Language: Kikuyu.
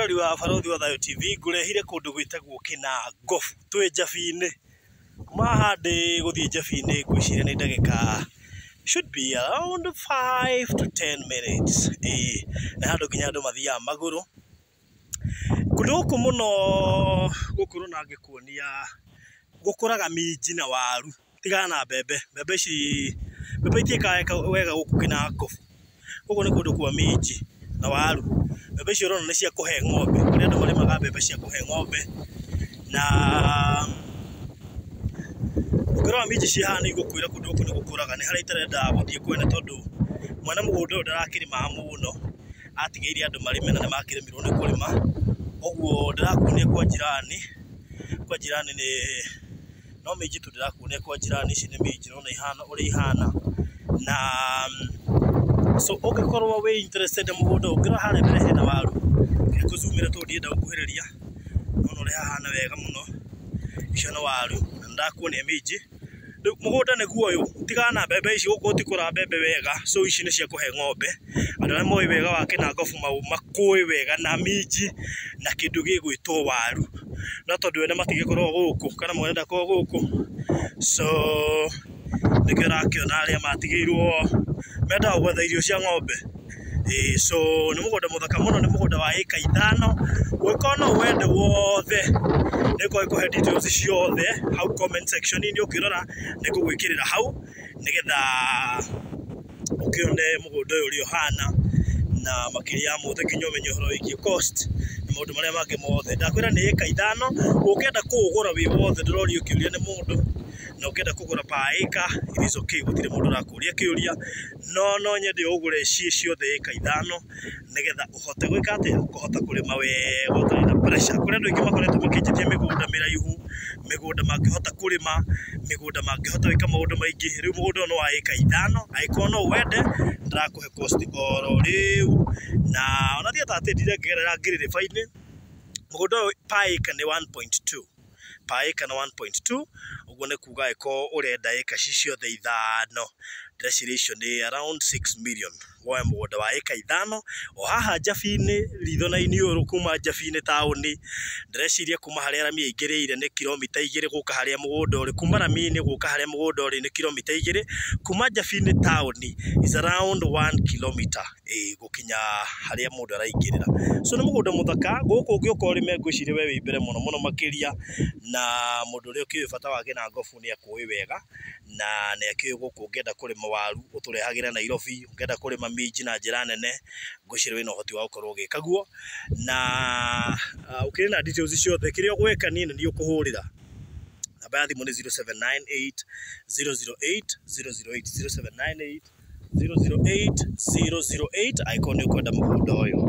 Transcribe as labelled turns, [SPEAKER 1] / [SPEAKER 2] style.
[SPEAKER 1] Mwĩroreri wa Barũthi wa Thayũ TV, ngũrehire kũndũ gwĩtagwo Kĩnangobu, twĩ Njabi-inĩ. Kuma haha ndĩ gũthiĩ Njabi-inĩ ngwĩciria nĩ ndagĩka should be around 5 to 10 minutes. Ĩĩ, nĩ handũ nginya andũ mathiaga magũrũ. Kũndũ gũkũ mũno gũkũ ũrona ngĩkuonia gũkũraga minji na waru, tigana na mbembe. Mbembe ici, mbembe itiĩkaga wega gũkũ Kĩnangobu. Gũkũ nĩ kũndũ kwa minji na waru. Mbembe icio ũrona nĩ cia kũhe ng'ombe, kũrĩ andũ marĩmaga mbembe cia kũhe ng'ombe. Na ũngĩrora minji ciĩ haha nĩ igũkwĩra kũndũ gũkũ nĩ gũkũraga. Nĩ harĩa itarenda gũthiĩ kwene tondũ mwene mũgũnda ũyũ ndarakĩrĩmaga mũno, atigĩire andũ marĩme na nĩ makĩremirwo nĩ kũrĩma. Ũguo ndĩrakuonia kwa jirani, kwa jirani nĩ no minji tu ndĩrakuonia kwa jirani, ici nĩ minji ũrona ihana ũrĩa ihana. Na so ũngĩkorwo wĩ interested mũgũnda ũyũ, ũngĩrora harĩa mbere hena waru, reke ngũzumĩre tondũ ndienda gũkuhĩrĩria, nĩwona ũrĩa hahana wega mũno, icio nĩ waru na nĩndakuonia minji. Rĩu mũgũnda nĩguo ũyũ, tigana na mbembe ici, gũkũ gũtikũraga mbembe wega, so ici nĩ cia kũhe ng'ombe. Andũ arĩa moĩ wega wa Kĩnangobu makũĩ wega na minji na kĩndũ gĩgwĩtwo waru. No tondũ ene matigĩkoragwo gũkũ kana mwene ndakoragwo gũkũ, so nĩkĩo ũrakĩona arĩa matigĩirwo mendaga gwetha irio cia ng'ombe. Ĩĩ, so nĩ mũgũnda mũthaka mũno, nĩ mũgũnda wa ĩka 5. Ũngĩkorwo no wende wothe, nĩngũkorwo ngĩkũhe details ciothe hau comment section-inĩ ũkĩrora, nĩngũgwĩkĩrĩra hau nĩgetha ũkĩone mũgũnda ũyũ ũrĩa ũhana, na makĩria ya mothe nginya ũmenye ũhoro wĩgiĩ cost na maũndũ marĩa mangĩ mothe. Ndakwĩra nĩ ĩka 5, ũngĩenda kũũgũra wĩ wothe ndũrorio kĩũria nĩ mũndũ, na ũngĩenda kũgũra per acre, it is okay, gũtirĩ mũndũ ũrakũria kĩũria, no no nyende ũgũre ciĩ ciothe ĩka 5 nĩgetha ũhote gwĩka atĩa, kũhota kũrĩma wega ũtarĩ na pressure. Kũrĩ andũ aingĩ makoretwo makĩnjĩtia mĩgũnda mĩraihu, mĩgũnda mangĩhota kũrĩma, mĩgũnda mangĩhota gwĩka maũndũ maingĩ. Rĩu mũgũnda ũyũ nĩ wa ĩka 5, angĩkorwo no wende, ndĩrakũhe cost oro rĩu, na ona thiĩ atatindire ngĩgerera ngĩrĩrĩba-inĩ, mũgũnda ũyũ per acre nĩ 1.2, per acre nĩ 1.2, ũguo nĩ kuga angĩkorwo ũrenda ĩka ci ciothe 5, ndĩreciria icio nĩ around 6 million woe mũgũnda wa ĩka 5 o haha Njabi-inĩ, ritho na iniũrũ kuma Njabi-inĩ taũni. Ndĩreciria kuma harĩa rami ĩingĩrĩire nĩ kilomita 2 gũka harĩa mũgũnda ũrĩ, kuma rami-inĩ gũka harĩa mũgũnda ũrĩ nĩ kilomita 2, kuma Njabi-inĩ taũni is around 1 kilometer gũkinya harĩa mũndũ araingĩrĩra. So nĩ mũgũnda mũthaka, gũkũ ũngĩũka ũrĩme ngwĩciria we wĩ mbere mũno mũno makĩria, na mũndũ ũrĩa ũkĩũĩ bata wa Kĩnangobu nĩ akũĩ wega, na nĩ akĩũĩ gũkũ ũngĩenda kũrĩma waru ũtũrehagĩre Nairobi, ũngĩenda kũrĩma minji na njĩra nene, ngwĩciria wĩna ũhoti wa gũkorwo ũgĩka guo. Na ũkĩrĩ na details ciothe, kĩrĩa ũgwĩka niĩ nĩ niĩ ũkũhũrĩra. Namba ya thimũ nĩ 0798 008 008, 0798 008 008, angĩkorwo nĩ ũkwenda mũgũnda ũyũ.